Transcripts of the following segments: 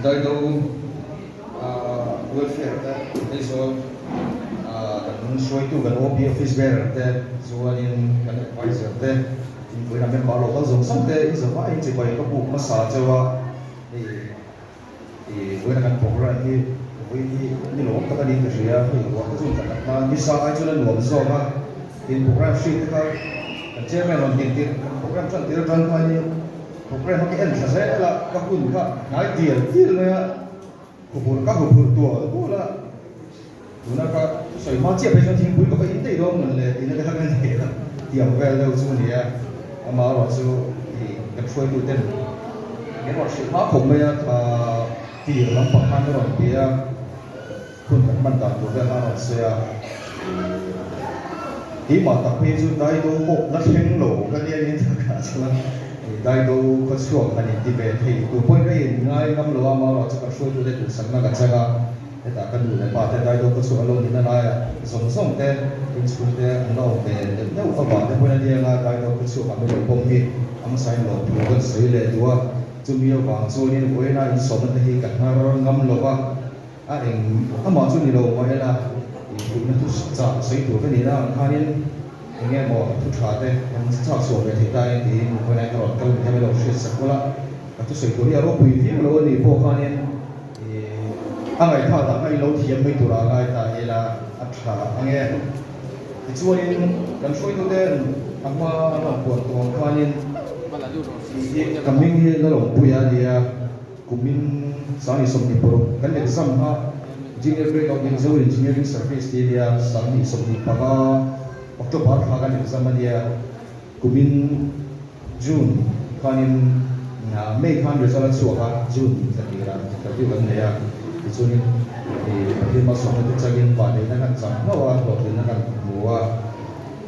Daido welfare te Aizawl kan hruaitu kan OP office bearer te chuanin kan adviser te inpuina member local zawng zawng te in zavaiin chibai ka buk hmasa cheu a hei I vawiina kan program hi vawiin hi ni lawm tak a niin ka hria, hei ruah te chu in tla tak na nisa ai chuan a nuam zawk a, tin program sheet te kha kan chairman rawn din tir kan program tan tir atang khan in program kha ka en thla zel a, ka hun kha hnai dial dial mai a, huphurh ka huphurh tual tual a, tuna ka thusawi hma chiah phei chuan thingpui ka va in daih dawn mawn le tihna te kha ka nei a, tiang vel deuh chu a ni a, amaherawh chu i kan hruaitu ten min rawn hrilh hma khawp mai a, tha tir lampang khan ka rawn ti a, hun kan hman dan tur vel kha a rawn sawi a, keimah tak phei chu daido pawh la thleng lo ka nia nia takah chuan daido khawchhuak han inti ve thei tur pawhin ka inngai ngam lo a, amaherawh chu kan hruaitu te duhsakna ka chang a. Hetah ka nu leh pa te daido ka chhuah a lo nihna laiah zawng zawng te inchhung te an la awm ve neuh neuh avang te pawhin a ni anga daido ka chhuak ang ilo pawm hi a hmasain lawmthu kan sawi leh duh a, chumi avang chuanin vawiina insawmna te hi ka hnar ngam lo va, a eng amah chu ni lo mah ila inpuihna thu chah sawi tur ka nihna ang khanin eng nge maw thu tha te kan chak chhuah ve thei ta em tiin vawiina ka rawn kal ni hian ilo hriat sak vul a, ka thusawi tur hi a ropui viau lo a nih pawh khanin. A ngaihthlak dah kha i lo thiam mai tura a ngai ta ila a tha ang e. Tichuanin kan hruaituten a hma an rawn puan tawh ang khanin ka hming hi Lalawmpuia a nia, kumin 2026 kan exam kha Junior Grade of Mizo Engineering Service tih a nia, 2025 October thla kan exam a nia. Kumin June khanin May khan result a chhuak a, June thla tirah interview kan nei a, tichuanin ih Pathian malsawmna te changin vahneihna kan chang hlauh a, hlawhtlinna kan hmu a,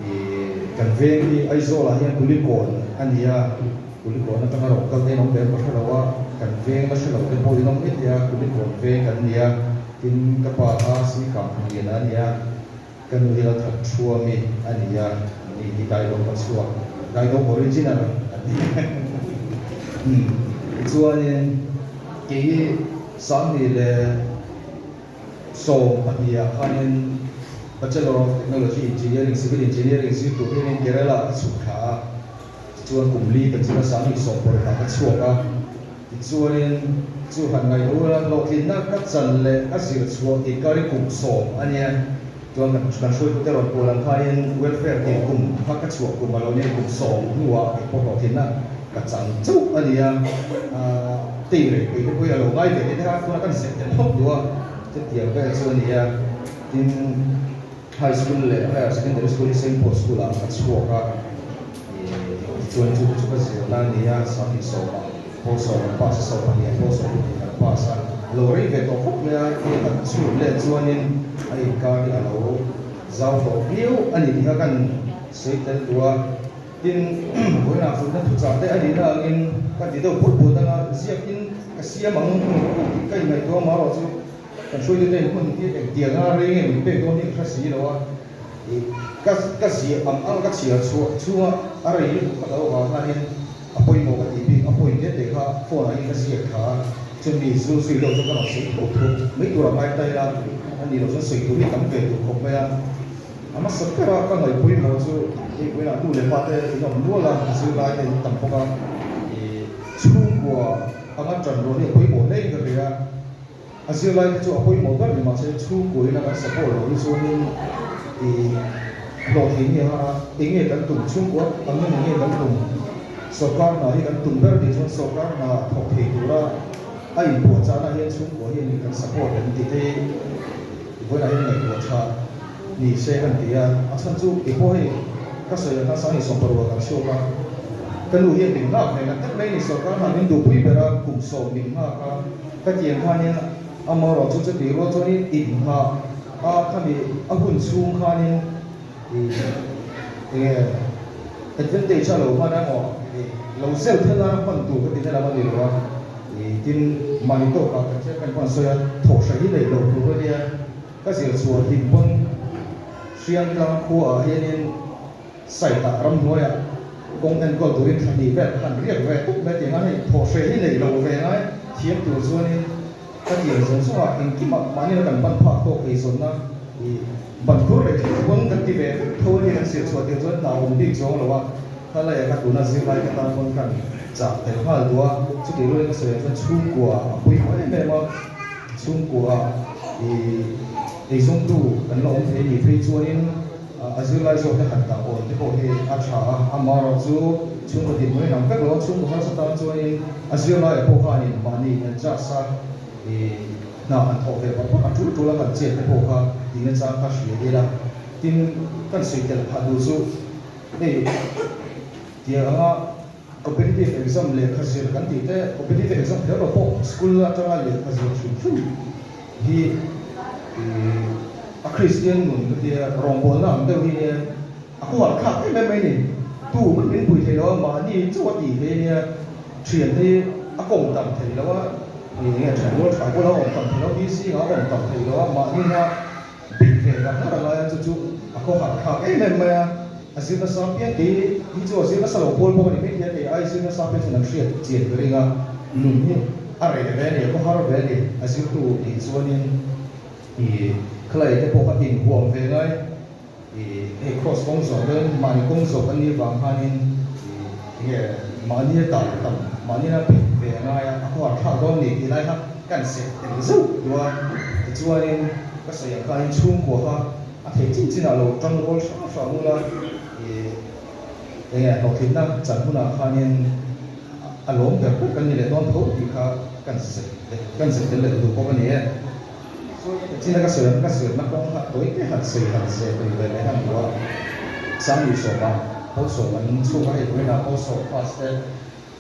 ih kan veng hi Aizawlah hian Kulikawn a ni a, Kulikawn atanga rawn kal te in awm ve em ka hre lo a, kan veng la hre lo te pawh in awm mai thei a, Kulikawn veng kan ni a, tin ka pa kha Sihkang Hniana a ni a. Ka nu hi la that thu ami a ni a, ni hi Daido ka chhuak, Daido original a ni. Umm tichuanin kei hi 2012 ah khanin Bachelor of Technology Engineering, Civil Engineering zir tur hianin Kerala ah ka chhuk thla a, tichuan kum li ka zir a, 2016 ah ka chhuak a, tichuanin chu han ngaih ula hlawhtlinna ka chan leh ka zir chhuah inkar hi kum sawm a nia. Chuan kan kan hruaitute rawn pual ang khain welfare tih kum kha ka chhuah kum a lo nia kum sawm hnuah kei pawh hlawhtlinna ka chang chauh a nia. Tei rei pui te pawh hi a lo ngai ve te kha tunah kan zep tel phawt duh a, chutiang vel chu a nia. Tin, high school leh higher secondary school hi Saint Paul school ah ka chhuak a, tichuan chu te chu ka zirna a nia, 20 ah pawl sawm an pass a, 12 ah pawl 12 kan pass a, a lo rei ve tawh khawp mai a, hei kan chhut leh chuanin a inkar hi a lo zau tawh viau a ni tih kha kan sawi tel duh a, tin vawiinah futna thuchah te a nihna angin ka ti deuh phut phut anga ziakin ka siam ang tih ka inngaihtuah amaherawh chu Kan hruaitute in hmun hi engtiang a rei nge min pek dawn hi ka hre si lo a, ih ka ka ziah ang ang ka chhiar chhuah chhunga a rei lutuk ka lo avang khanin a pawimawh ka tih bik a point te te kha phone ah hian ka ziak tha a, chumi zu zui deuh chu ka rawn sawi thuak thuak mai tur a ngai ta ila a nih loh chuan sawi tur hi tam ve tur khawp mai a. A hmasa ber a ka ngaih pawimawh chu hei vawiinah nu leh pa te in awm nual a, zirlai te in tam bawk a, ih chhungkua anga tan rual hi a pawimawh hle in ka hria. A zirlai te chu a pawimawh ber ni mahse chhungkuain a kan support loh hi chuanin ih hlawhtling hi a har a, enge kan tum chhungkua angin enge kan tum sawrkar hna hi kan tum ber tih chuan sawrkar hna thawk thei tura a inpuahchahna hian chhungkua hian kan support em tih te hi vawiinah hian ngaihtuah tha ni se kan ti a, a chhan chu keipawh hei ka sawi ang khan 2016 kan chhuak a, ka nu hian min nghak ve ngat ngat mai a ni sawrkar hna min duhpui ber a kum sawm min nghak a. Ka tiang khanin amaherawh chu chutih rual chuanin inhah a khami a hun chhung khanin ih enge advantage a lo hman emaw ih lo zel thel a hman tur ka ti na lam a ni lo a, ih tin mahni tawkah kan thil kan hman sawi a thawh hra hi neih loh tur a nia ka zir chhuah hlim pawn Hriangtlang khuaah hianin Site ah ramhnuaiah kawng enkawl turin thla hnih vel khan riak ve tawp mai tih anga hei thawhhreh hi neih loh ve ngai thiam tur chuanin. Ka tiang zawng zawngah engkimah mahni la kan ban phak tawk eizawnna i ban khur leh thil pawn kan ti ve vek tho a ni kan zir chhuah tir chuan hna awm bik zawng lo a, khalai ah kha tuna zirlai ka tan pawn kan chah tel nghal duh a, chutih rualin ka sawi ang chuan chhungkua a pawimawh em em a, chhungkua i eizawngtu kan la awm thei ni phei chuanin a zirlai zawk te han dah awn te pawh hi a tha a, amaherawh chu chhungkaw dinhmun in ang vek lo a, chhungkaw harsa tan chuanin a zirlaiah pawh khanin mahni adjust a i hna han thawh ve phawt phawt a tul tul a kan chet te pawh kha tihna chang kha hria ila tin kan sawi tel phah duh chu hei tiang anga competitive exam lehkha zir kan tih te competitive exam kher lo pawh school atanga lehkha zir hrim hrim hi i a Kristian nun ka tia rawngbawlna ang deuh hi nia a khual thlak em em mai ni tu man min pui thei lo a mahni chauh a tih thei ania thian te hi a kawm tam thei lo a eng nge thian rual tha bula awm tam thei lo busy nga awm tam thei lo a mahni na bik ve ngar ngar a lai a chu chu a khawhar thlak em em mai a a zir nasa piang kei hi chu a zir nasa lo pawl bawk a ni mai thei a kei ai zir nasa piang chuan an hriat chian ka ring a nun hi a reh ve a ni a khawhar ve a ni a zirtu tih chuanin ih khalai te pawh kha inhuam ve ngai. Ih hei cross kawng zawh dawn mahni kawng zawh kan nih vang khanin ih enge mahni a dah tam mahni a peih ve a ngai a a khuar thlak dawn ni tih lai kha kan seh tel zeuh duh a tichuanin ka sawi ang khanin chhungkua kha a theih chin chinah lo tang rual hrang hrang ula ih enge hlawhtlinna chan hunah khanin a lawm ber ber kan ni leh dawn tho tih kha kan zep kan zep tel leh duh bawk a ni e. China ka sawi ang ka zirna kawng kha tawi te han sawi han zeh tui ve leh han duh a, Sangli sawma pawl sawm an chhuk a hei vawiinah pawl sawm pass te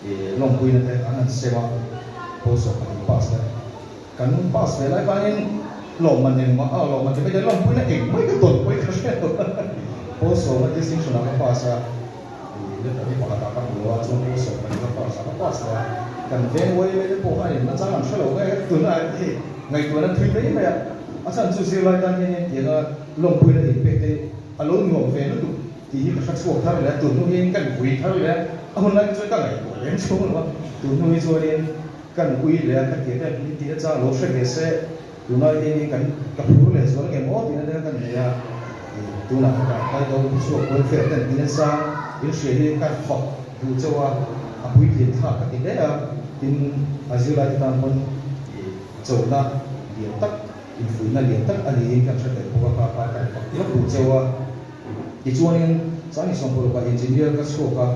ih lawmpuina te an han sem a, pawl sawm pahnih pass te kan pass ve lai khanin lawmman engmah a lawmman ti mai te lawmpuina engmah ka tawn pawhin ka hre lo pawl sawma distinction ah ka pass a. Letter hi pakhatah ka hmu a, chuan pawl 12 ka pass a, ka pass leh a, kan veng uai mai te pawh khan inna chang an hre lo nge tunah hei ngaihtuahna thui mai mai a, a chhan chu zirlai tan hian hetianga lawmpuina inpek te a lo nuam ve lutuk tih hi ka hre chhuak thar leh a, tun hnu hian kan vui thar leh a, a hun lai hi chuan ka ngaihtuah lem chhung lo a, tun hnu hi chuanin kan ui leh a, ka ti em em tihna chang lo hre ve se. Tunlai hianin kan ka phur leh zual ngem aw tihna te kan nei a, tunah ka kai do chhuak welfare ten tihna sang in hria hi ka fak duh chauh a, a puitlin thlak ka ti hle a, tin a zirlai te tan pawn chona lian tak, infuihna lian tak a niin kan hre tel bawk a, kha kha kan fak lawk duh chauh a. Tichuanin Sangni Sawmpawlukah engineer ka chhuak a,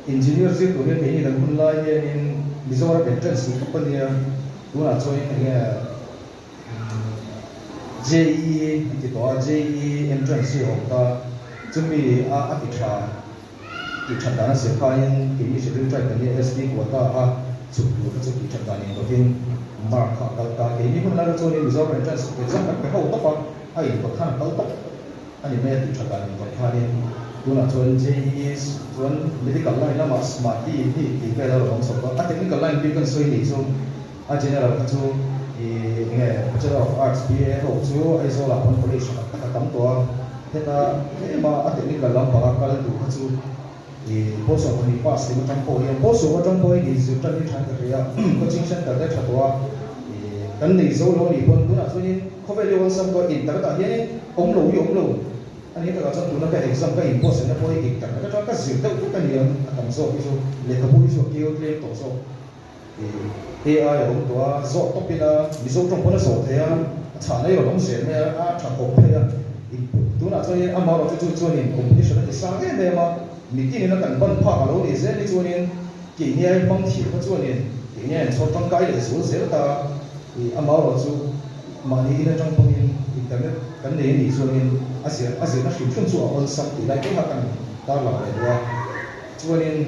engineer zir tur hian keini kan hun lai hianin Mizoram entrance tih tawp a nia, Tunah chuanin eng nge JEE an ti tawh a, JEE entrance hi a awm ta, chumi a a ti tha tih that dan a zir khain keini schedule tribe kan nia ST quota a chhuk tur kha chu tih that dan indawtin mark kha a kal ta, keini hun lai kha chuanin Mizoram entrance exam kan pe ho tawp a, a indawt khan a kal tawp. A ni mai a tih that dan in tawp khanin tunah chuan JEE chuan medical line lamah smarty hi tih vel a rawn awm chho a, a technical line bik kan sawi nih chu a general kha chu ih enge Bachelor of Arts BA ho chu Aizawl ah pawn college tak tak a tam tawh a, heta tlema a technical lampanga kal duh kha chu ih pawl 12 pass lim atang pawh hian pawl sawm atang pawhin ih zir tan hi tha in ka hria a, coaching center te tha tawh a ih kan nei zo lo a nih pawn tunah chuanin khawvel hi awlsam tawh a internet ah hianin Awm lo hi awm lo. A ni takah chuan tuna ka exam ka in buatsaihna pawh hi dik tak tak atang ka zir deuh vek a ni ang, a tam zawk hi chu lehkhabu hi chu a keu tlem tawh zawk. Ih AI a awm tawh a, zawh tawp ila Mizo tawng pawn a zawh thei a, a chhahna hi rawn awm zel mai a, a tha khawp phei a. Input tunah chuan amaherawhchu chu chuanin competition a ti sang em em a, mitin ina kan ban phak a lo nih zel hi chuanin keini ai hmang thiam kha chuanin keini a inchhawr tangkai leh zual zel ta. Ih amaherawhchu Mahni in atang pawhin internet kan nei a nih chuanin a zir a zirna hrim hrim chu a awlsam tih lai pawha kan tarlang leh duh a. Chuanin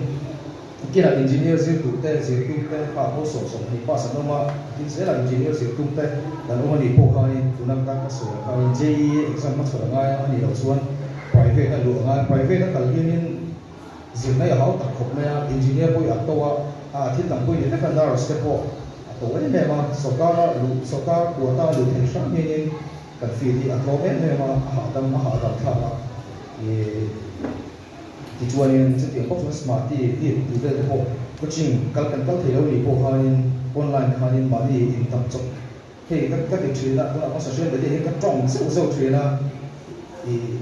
kinah engineer zirtute, zirtumte kha pawl 22 pass an awm a, tin zelah engineer zirtumte kan awm a nih pawh khanin tuna ka ka sawi ang khanin JEE exam hmachhawn a ngai a, a nih loh chuan private a luh a ngai a, private a kal hianin Zirna i hau tak khawp mai a, engineer pawh i a to a, a thil dang pawh i ni vek a, nurse te pawh a to em em a, sawrkar a luh, sawrkar quota a luh theih hrang hianin kan field hi a tlawm em em a, a hahdam a hahdam thlak a, ih tichuanin chutiang bawk chuan smarty tih tih vel te pawh coaching kal kan kal thei lo nih pawh khanin online khanin mahni intam chawp. Hei ka ka ti thin a, tunah pawh social media hi ka tawng zeuh zeuh thin a, ih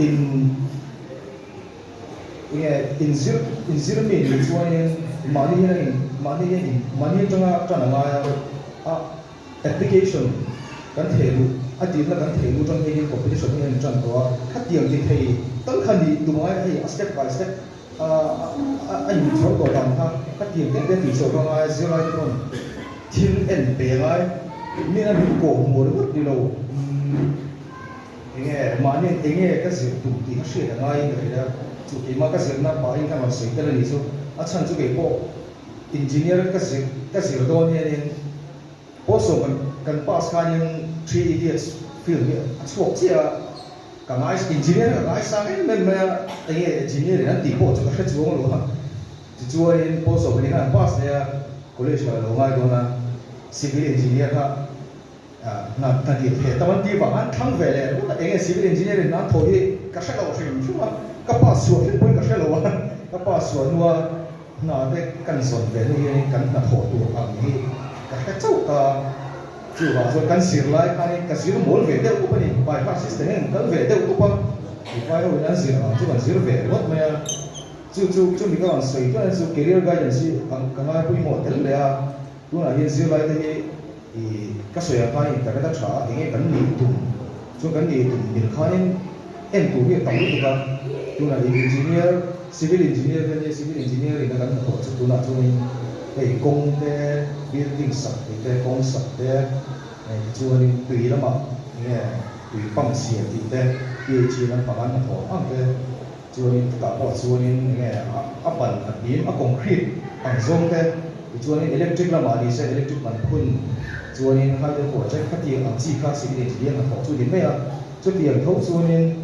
in enge inzir inzir mi nih chuanin mahni hian a in mahni hian in mahni atanga tan a ngai a, a application kan theh luh a tirna kan theh luh atang hianin competition hi a intan tawh a, khatiang ti thei tal kha nih tum a ngai a, hei a step by step A inchhawr tawh dan kha ka tiang teh teh tih chauh ka ngai a, zirlai te pawn thil en pe ngai mina min kawh hmuh ringawt ni lo. Enge mahni enge ka zir tum tih kha hriat a ngaiin ka hria, chu keimah ka zirna pahin ka rawn sawi tel a nih chu, a chhan chu keipawh engineer ka zir ka zir dawn hianin pawlsawm kan kan pass khanin Three Idiots film hi a chhuak chiah a. Ka ngai engineer ka ngaisang em em mai a, enge engineer in an tih pawh chu ka hre chuang lo a, tichuanin post of hian an pass leh a, college kal a lo ngai dawn a, civil engineer kha hna hna dil thei tam an tih vang an thlang ve leh ringawt a, enge civil engineer in an thawh hi ka hre lo hrim hrim a, ka pass chhuah thleng pawhin ka hre lo a, ka pass chhuah hnua hna te kan zawn ve hnu hianin kan hnathawh tur ang hi ka hre chauh ta. Chuvang chuan kan zir lai khanin ka zir mawl ve deuh tup a ni, by heart system hian kan kal ve deuh tup a, Mipui ho in an zir ang chu kan zir ve ringawt mai a, chu chu chumi ka rawn sawi chuan chu career guidance hi ka ngai pawimawh tel hle a, tunah hian zirlai te hi ih ka sawi ang khan internet a tha a, enge kan nih tum chuan kan nih tum mil khanin en tur hi a tam lutuk a, tunah ih engineer civil engineer te nia civil engineering a kan hnathawh chu tunah chuanin hei kawng te building sak tih te kawng sak te tichuanin tui lamah enge tui pump chhia tih te PHE lampang an hnathawh ang ang te chuanin chutah pawh chuanin enge a ban a bim a concrete ang zawng te tichuanin electric lamah ni se electric ban phun chuanin hydel project khatiang ang chi kha civil engineer hnathawh chu ni mai a. Chutiang tho chuanin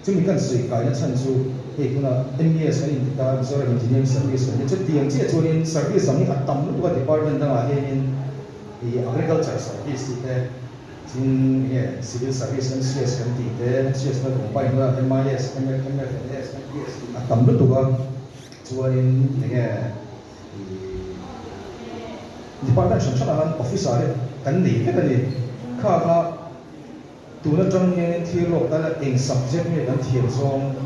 chumi kan sawi kaina chhan chu hei tunah MES kan inti ta, Mizoram Engineering Service kan nia, chutiang chiah chuanin service ang hi a tam lutuk a department dangah hianin ih agriculture service tih te, tin enge civil service MCS kan tih te, MCS na combine hnuaiah MIS, MFNS, MPS tih a tam lutuk a, chuanin enge ih department hran hranah khan officer hi kan nei vek a ni, kha kha. Tun atang hianin thil lawk tan a eng subject nge kan thiam zawng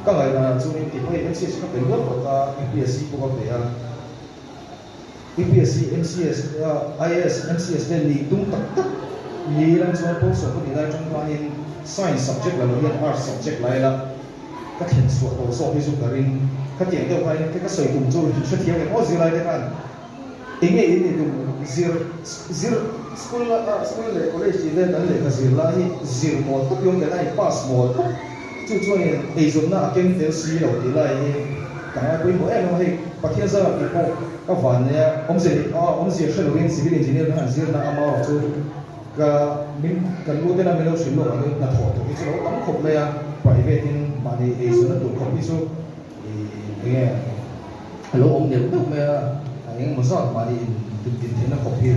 ka ngaihdan ah chuanin ti pawhin MCS ka pe luat tawh ta, UPSC pawh ka pe a, UPSC, MCS, IAS, MCS te nih tum tak tak ni lam chuan pawlsawm ka tih lai atang khanin science subject la lo hian arts subject la ila ka thlen chhuah tawh zawk hi chu ka ring. Khatiang deuh khanin ka sawi tum chu hrethiam em aw zirlai te khan. Enge in ni tum zir zir school a school leh college tih vel kan lehkha zir lai hi zir mawl khawp i awm ve lai pass mawl khawp chu chuanin eizawnna a keng tel si lo tih lai hi ka ngai pawimawh em em a hei Pathian zara tih pawh ka van nei a awmzia hi a awmzia hre loin civil engineer ka han zir na ama erawh chu ka min kan u tena min lo hrilh lawk angin hnathawh tur hi chu lo tam khawp mai a private in mahni eizawnna tur khawp hi chu Ih enge a lo awm neuh neuh mai a, a eng emaw zat mahni in din theihna khawp hi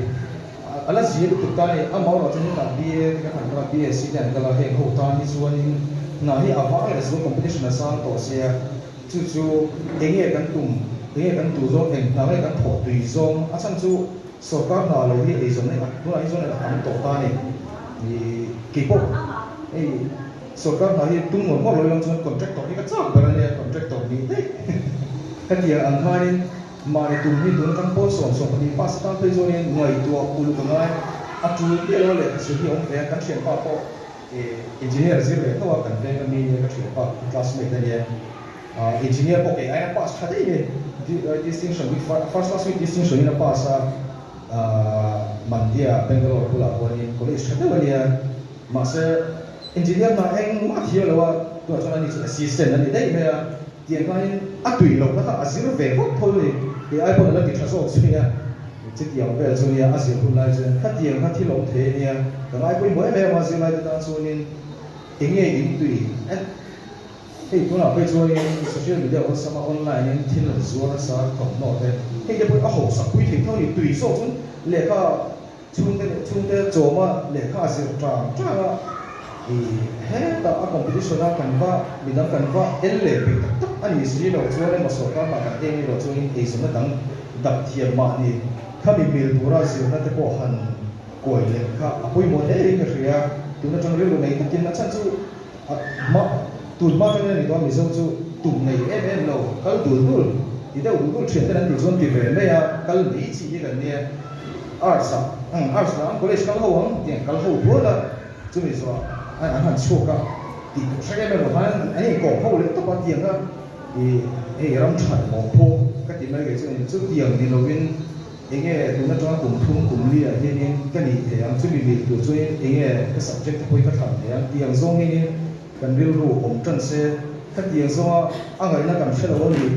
a la zir lutuk ta a ni. Amah erawh chuan hetah BA te kan han kal a, BSc te an kal a, heng ho tan hi chuanin hna hi a vang leh zual competition a sang tawh sia, chu chu enge kan tum, enge kan duh zawng, eng hna nge kan thawh tui zawng, a chhan chu sawrkar hna lo hi eizawnna hi tunah hi chuan a tam tawh ta a ni. Ih keipawh hei. Sorkar hna hi tum ngawr ngawr lo ila chuan contractor hi ka chak ber a nia, contractor nih daih hetiang ang khanin mahni tum hi tun atang pawn 12 pass atan phei chuanin ngaihtuah uluk a ngai a tul miah lo a lehkha zir hi a awm ve a, kan thianpa pawh engineer zir ve tho a, kan veng ami nia ka thianpa ka classmate a nia, engineer pawh kei aiin a pass tha daih a ni, distinction with first class with distinction in a pass a, Mandya Bangalore bulah pawhin college tha deuh a nia. Mahse, engineer hna engmah thiam lo a, tunah chuan ani chu assistant a ni daih mai a, tiang khanin a tui lohna kha a zir ve vawk tho a ni, kei ai pawn a la ti tha zawk zui a, chutiang vel chu nia a zir hun lai chuan khatiang kha thil awm thei a nia, ka ngai pawimawh em em a zirlai te tan chuanin enge in tui hei tunah phei chuanin social media awlsam a online in thil an zuar nasa thawmhnaw te hei te pawhin a hausak pui thei tho a ni, tui zawk chuan lehkha Chhungte leh chhungte chawma lehkha a zir tang tang a, ih hetah a competition a kan va midang kan va el leh peih tak tak a ni si lo chuan emaw sorkar hna kan eng erawh chuanin eizawnna dang dap thiam mahni khami mil tura zirna te pawh han. Kawi leh kha a pawimawh hle in ka hria, tun atang rilru nei takin a chhan chu a hma tun hma atangin a ni tawh a, Mizo chu tum nei em em lo, kal dul dul ti deuh dul dul thian ten an tih chuan ti ve mai a, kal mai chi hi kan nia, Arts ah Arts lah ang college kal ho ang tiang kal ho dual a, chumi zawh ah an han chhuak a, tih tur hre em em lo khan an inkawm ho leh tawp a tiang a ih hei ram that mawhpawh ka ti mai kei chuan chutiang ni lovin. Enge tun atanga kum thum kum li ah hianin ka nih thei ang, chumi mil tur chuanin enge ka subject te pawhin ka thlan thei ang tih ang zawng hianin kan rilru awm tan se, khatiang zawnga a ngaihna kan hre lo a nih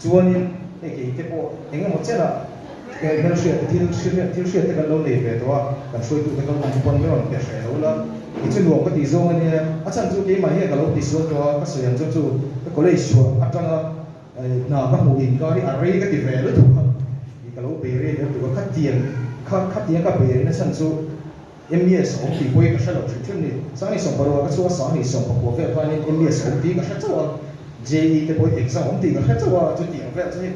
chuanin hei kei te pawh eng emaw chenah hmelhriat te thil thil hriat te kan lo nei ve tawh a, kan hruaitu te kal hmang pawn min rawn pe hreh lo la, kei chu nuam ka tih zawng a nia, a chhan chu keimah hian ka lo tisual tawh a, ka sawi ang chuan chu ka college chhuah atanga Hna ka hmuh inkar hi a rei ka ti ve lutuk kha i ka lo bei rei ve lutuk a, khatiang kha khatiang ka bei rei na chhan chu MES a awm tih pawhin ka hre lo hrim hrim ni. Sangni sawmparua ka chhuak a, sangni sawmpakua vel khanin MES a awm tih ka hre chauh a, JE te pawhin exam a awm tih ka hre chauh a, chutiang vel chu hei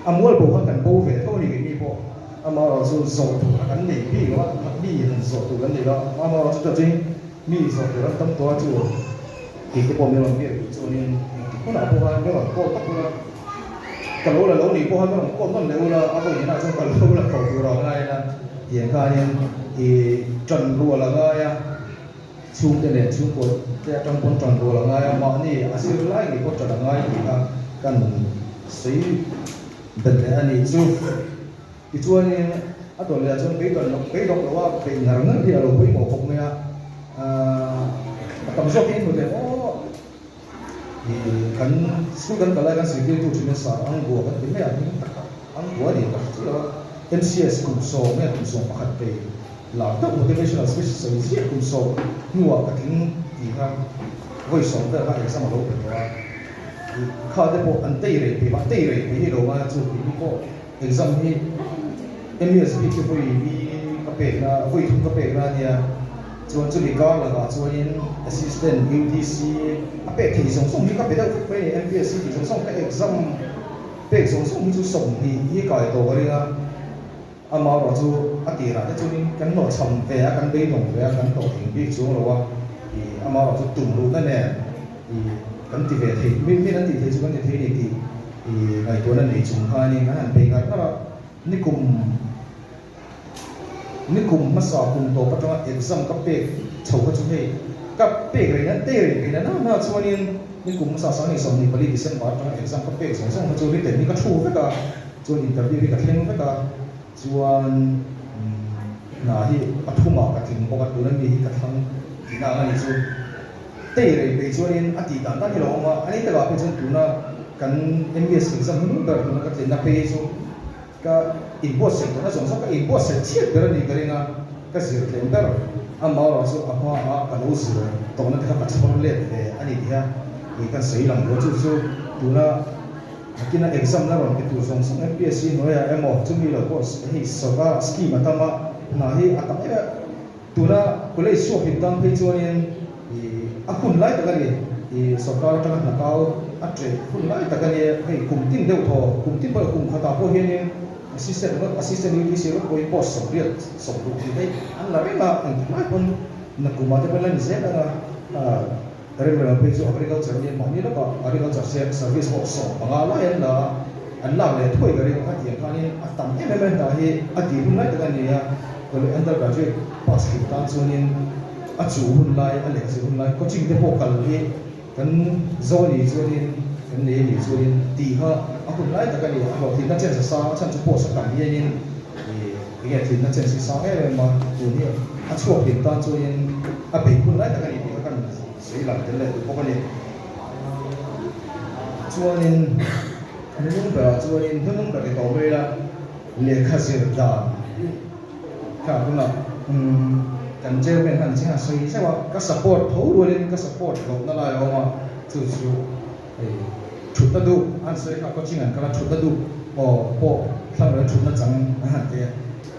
a mual bo khan kan bo ve tho a ni keini pawh. Amaherawhchu zawh tur a kan nei bik lo a, mi han zawh tur kan nei lo a, amaherawhchu chu chuan mi zawh tur an tam tawh a chu. Tih te pawh min rawn biak duh chuanin engtik hunah pawh khan min rawn call tak ula, ka lo la lo nih pawh khan min rawn call nawn leh ula, a vawi inah chuan ka lo la tho tur a ngai a, tiang khanin i tan rual a ngai a, chhungte nen chhungkaw te atang pawn tan rual a ngai a, mahni a zir lai ngei pawh tan a ngai tih kha kan sawi bet leh a nih chu. Tichuanin a dawt leh ah chuan beidawt loh beidawt loh a beih ngar ngar hi a lo pawimawh khawp mai a, aaa a tam zawk hi hmu thei aw ih kan school kan kal lai kan zirtirtu thin nasa ang bua kan ti mai a hming tak a ang bua a ni ka hre chiah lo a MCS kum sawm nge kum 11 pei lar deuh motivational speech sawi ziah kum sawm hnuah ka tling tih kha vawi sawm vel kha exam a lo pe tawh a ih kha te pawh an tei rei peih a tei rei peih ni lo a chu tih hi pawh Exam hi MESB khi vawi li ka pek na, vawi thum ka pek na ania, chuan chumi kar lakah chuanin Assistant UDC a pek thei zawng zawng hi ka pe deuh vek mai a ni, MPSC tih zawng zawng ka exam pek zawng zawng hi chu 20 hi kai tawh ka ring a, amaherawh chu a tirah te chuanin kan hlawhchham ve a, kan beidawng ve a, kan hlawhtling bik chuang lo a, ih amaherawh chu tum ruhna nen ih kan ti ve thei, min an tih theih chu kan ti thei a ni tih. I ngaihtuahna nei chung khanin an han bei ngar ngar a, nikum nikum hmasa kum tawp atanga exam ka pek chho kha chu hei ka pek rei na te rei peih na na chuanin nikum hmasa 2024 December atanga exam ka pek zawng zawng kha chu written hi ka thu vek a, chuan interview hi ka thleng vek a, chuan hna hi pathumah ka tling bawk a, tuna mi hi ka thlang tihna ang a ni chu. Tei rei peih chuanin a tih dan dan hi lo awm a, ani takah phei chuan tuna kan MBS exam hnung ber tuna ka tlinna phei hi chu ka inbuatsaih tawhna zawng zawng ka inbuatsaih chhiat ber a nih ka ring a, ka zir tlem ber amaherawh chu a hmaah ka lo zir tawhna te kha ka chhawr let ve a ni tih a ih kan sawi lang duh a, chu chu tuna nakina exam la rawn pe tur zawng zawng MPSC hnuaiah emaw chumi lo pawh hei sawrkar scheme a tam a, hna hi a tam em a. Tuna college chhuak hlim tan phei chuanin ih a hun lai tak a ni, ih sorkar atanga hna kau a ṭeh hun lai tak a ni. Hei kum tin deuh thaw, kum tin pawh kum khatah pawh hianin assistant ringawt, assistant UTC ringawt pawhin post 80 60 tih te an la reng a, engtik lai pawn nakumah te pawn la ni zel ang a, ah remrel phei chu agriculture nia mahni lawkah agriculture service pawh 15 lai an la a, an lak leh thuai ka ring a, tiang khanin a tam em em a hna hi a tih hun lai tak a ni a. College undergraduate pass tur tan chuanin a chu hun lai, a lehkha zir hun lai coaching te pawh kal hi kan zo a nih chuanin kan nei a nih chuanin tih kha a hun lai tak a ni. A hlawhtlinna chance a sang a, chhan chu post a tam hianin ih enge tlinna chance hi sang em em a, tun hi a chhuak hlim tan chuanin a beih hun lai tak a ni tih kha kan sawi lang tel leh duh bawk a ni. Chuanin hnunung berah chuanin hnunung ber ti tawh mai ila. Lehkha zir dan kha hunah kan chairman khan chiang a sawi zeuh a, ka support tho rualin ka support lohna lai a awm a, chu chu hei thutna duh an sawi kha coaching an kal a thutna duh aw pawh thlang thutna chang an han ti a,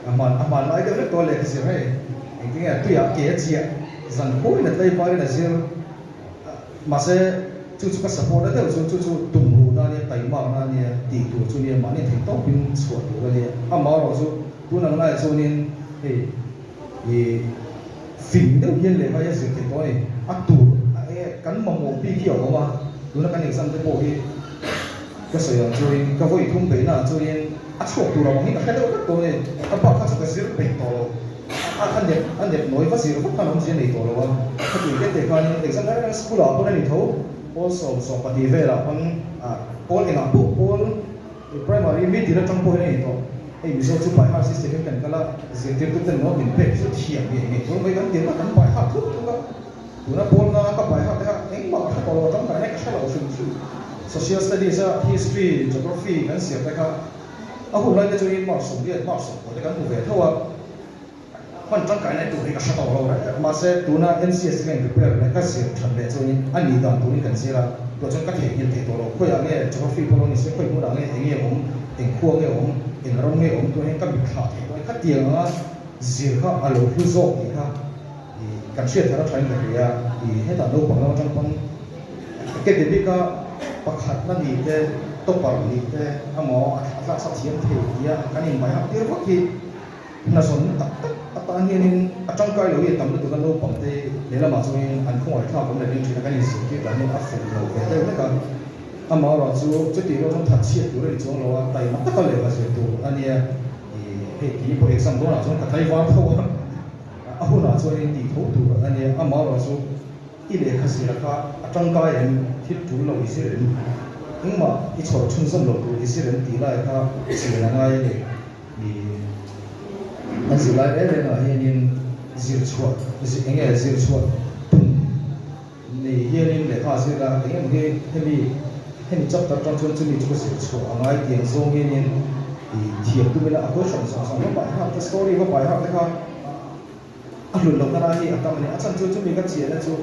a hman a hman lai deuh vek tawh a lehkha zir hei engtin nge a tuiah ke a chiah zan khuain a tlaivarin a zir. Mahse, chu chu ka support a deuh chu, chu chu tum ruh na ania, taimak na ania, tih tur chu nia, mahni theih tawpin chhuah tur a nia. Amaherawh chu tun ang laiah chuanin hei I fing deuh hian lehkha hi a zir theih tawh a ni. A tur kan mamawh bik hi a awm a, tuna kan exam te pawh hi ka sawi ang chuin ka vawi thum beihna ah chuanin a chhuak tur ang hi ka hre deuh vek tawh a ni. A bak kha chu ka zir peih tawh lo. A nep a nep nawi va zir vak khan awmzia nei tawh lo a. Khatiang te te khanin exam reng reng school ah pawn a ni tho. Pawl sawm sawm pahnih velah pawn pawl engah pawh pawl Primary middle atang pawhin a ni tawh. Hei Mizo chu pai heart system in kan kal a, zirtirtu ten maw min pek chu thiam ngei ngei tur mai kan ti a, kan pai heart thuk thuk a. Tuna pawl nga ka pai heart te kha engmah ka hre tawh lo, a tangkaina ka hre lo hrim hrim. Social studies a history, geography kan siam te kha a hun lai te chuan mark 80 mark 10 te kan hmu ve tho a. Hman tangkaina tur hi ka hre tawh lo reng, mahse tuna NCS te ka in prepare leh ka zir that leh chuanin a nih dan turin kan zir a, tawh chuan ka theihnghilh thei tawh lo, khawiah nge geography pawh lo ni se, khawi hmunah nge eng nge awm, eng khua nge awm, eng ram nge awm tûr hian ka mitthlah thei tawh a ni, khatiang anga zir kha a lo hlu zawk tih kha kan hriat thar a thain ka hria, hetah naupang lam atang pawn academic a pakhatna ni te, topper ni te emaw a tlaksak thiam thei tia kan inbaihak tir vak hi. Hnazawn tak tak atan hianin a tangkai lo hi a tam lutuk a, naupang te lehlamah chuanin an khawngaih thlak awm leh ding thin a, kan inzirtir dan hian a fuh lo ve deuh hlek a. Amaherawh chu chutih rual chuan thatchhiat tur a ni chuang lo a, taima taka lehkha zir tur a nia. Ih hei tih pawh exam dawnah chuan ka tlaivar tho a, a hunah chuanin tih tho tur a nia. Amaherawh chu i lehkha zira kha a tangkai em, thil tul lo i zir em, engmah i chhawr chhunzawm lo tur i zir em tih lai kha chian a ngai a ni. An zirlai reng reng ah hianin zir chhuah eng nge zir chhuah tum nei hianin lehkha a zir a, eng emaw hi hemi hemi chapter atang chuan chumi chu ka zir chhuah a ngai tih ang zawng hianin ih thiam tum ila a question zawng zawng va pai hak te story va pai hak te kha a hlut lohna lai hi a tam a ni. A chhan chu chumi ka chiahna chu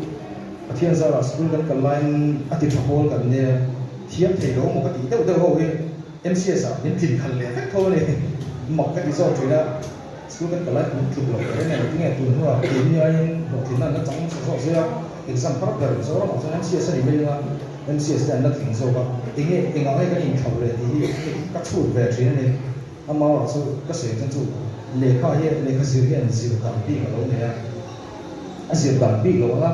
Pathian zarah school kan kal laiin a ti tha hawl kan nia thiam thei lo maw ka tih deuh deuh ho hi MCS ah min tlin khalh leh vek tho a ni. Mak ka ti zawk thin a, school kan kal lai min tluk loh reng reng tinge tun hnuah keini aiin hlawhtlinna an la chang nasa zawk zui a, exam har ber Mizoramah chuan MCS a ni mai ang a, MCS te an la tling zawk a, enge engah nge kan inthlauh leh tih hi ka chhut ve thin a ni. Amaherawh chu ka sawi chuan chu lehkha hi lehkha zir hian zir dan bik a lo nei a, a zir dan bik lo ang a,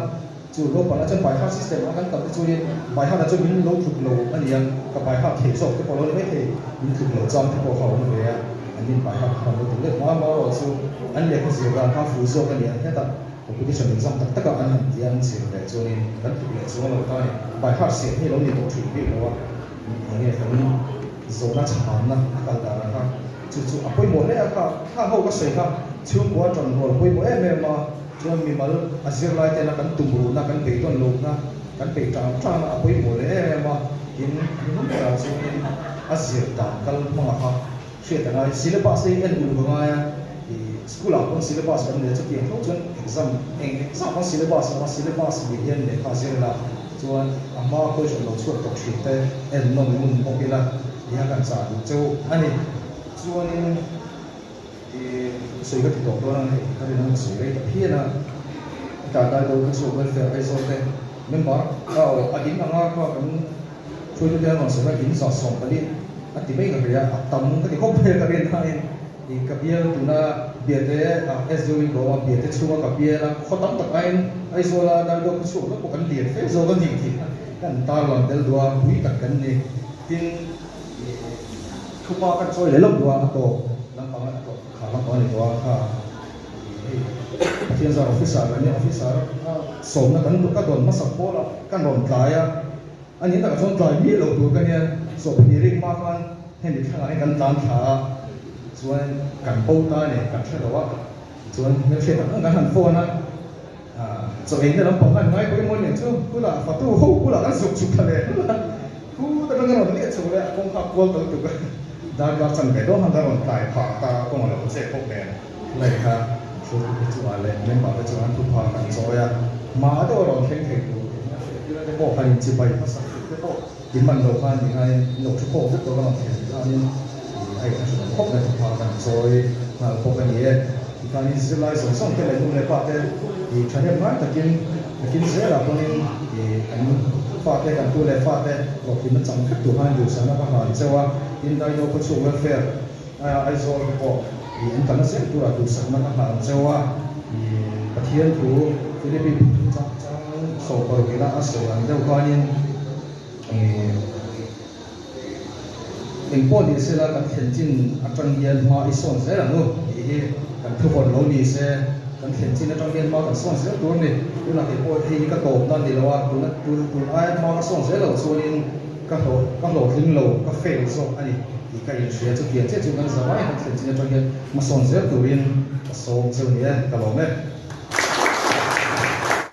Chu naupang ah chuan by heart system a kan kal te chuanin by heart ah chuan min lo tluk lo a nia, ka by heart thei zawk te pawh a lo ni maithei, min tluk lo chang te pawh kha a awm ve a, an in by heart kha an lo tluk leh hma amaherawh chu an lehkha zir dan kha fuh zawk a nia, hetah competition exam tak tak a an han tia an zir leh chuanin kan tluk leh chuang lo ta a ni, by heart siam hi a lo ni tawh thin bik lo a, enge kan zawhna chhanna a kal dan ang kha chu chu a pawimawh hle a, kha kha ho ka sawi kha chhungkua tan rual pawimawh em em a. Chuan mimal a zirlai tena kan tum ruhna, kan beidawn lohna, kan peih tang tang a pawimawh leh em em a, tin hnuhnung berah chuanin a zir dan kal hmangah kha hriat a ngai. Syllabus te hi en uluk a ngai a, ih school ah pawn syllabus kan nei a, chutiang tho chuan exam eng eng zah pawn syllabus a awm a, syllabus mil hian lehkha zir ila chuan a hma question lo chhuak tawh thin te en nawm ngun bawk ila tih a kan chah duh cheu a ni. Chuanin. I sawi ka ti tawh dawn a hei ka rin ang ka sawi rei ta phian a, hetah dai do ka chhuak welfare Aizawl te member a aw a in anga kha kan hruaitu te an rawn sawi a in 140 a ti mai ka hria a tam ka ti khawp mai a ka rin aiin i ka bial tuna biate a SDO in ka awm a biate chhunga ka bial a khaw tam tak aiin Aizawl a dai do ka chhuak vek pawh kan lian fe zawk a ni tih kan tarlang tel duh a pui tak kan ni tin i Thupa kan chawi leh lawk duh a, a tawp lampang a tawp khar lampang a ni tawh a, kha hei Pathian zar officer kan nia, officer a sawmna kan ka dawn hmasak pawl a, kan rawn tlai a, a ni takah chuan tlai miah lo tur ka nia, sawhphnih rik hma khan hemi thlangah hian kan tlan thla a, chuan kan bo ta a ni, kan hre lo a, chuan hmelhriat ang ang kan han phone a, chaw eina lampang khan ngai pawimawh nen chu bulah fatu ho bulah kan zuk chhuk thla leh hlul a. Thu ta ka rawn liah chho leh a kawng kha kual ta lutuk a, darkar chan ve dawn khan ka rawn tlai phah ta kawng a lo che bawk nen lai kha hruaitu te chungah leh member te chungah thuphah kan chawi a, hma deuh a rawn thleng thei tur a hriat tir a te pawh khan inchibai hmasak tur te pawh i hman loh khan ti khanin in lo thu khawk vek tawh ka rawn thlen khanin a inhre khawp mai thuphah kan chawi nghal bawk a ni e. Tikhanin zirlai zawng zawng te leh nu leh pa te i thahnem ngai takin takin zelah pawhin i kan fate kan tu leh fate hlawhtlinna chang vek tur khan duhsakna ka hlan cheu a, tin Daido khawchhung welfare Aizawl te pawh i an kalna zel turah duhsakna ka hlan cheu a. Pathian thu Philippi chang 16 ina a sawi ang deuh khanin eng pawh ni sela kan thlen chin atang hian hma i sawn zel ang u tih hi kan thuvawn lo ni se, kan thlen chin atang hian hma kan sawn zel tur a ni. Tunah kei pawh hei hi ka tawpna a ni lo a, tuna tun aia hma ka sawn zel loh chuanin ka hlawh ka hlawhtling lo, ka fail zawk a ni tih ka inhria. Chutiang chiah chu kan zavai kan thlen chin atang hian hma sawn zel turin ka sawm cheu ni e, ka lawm e.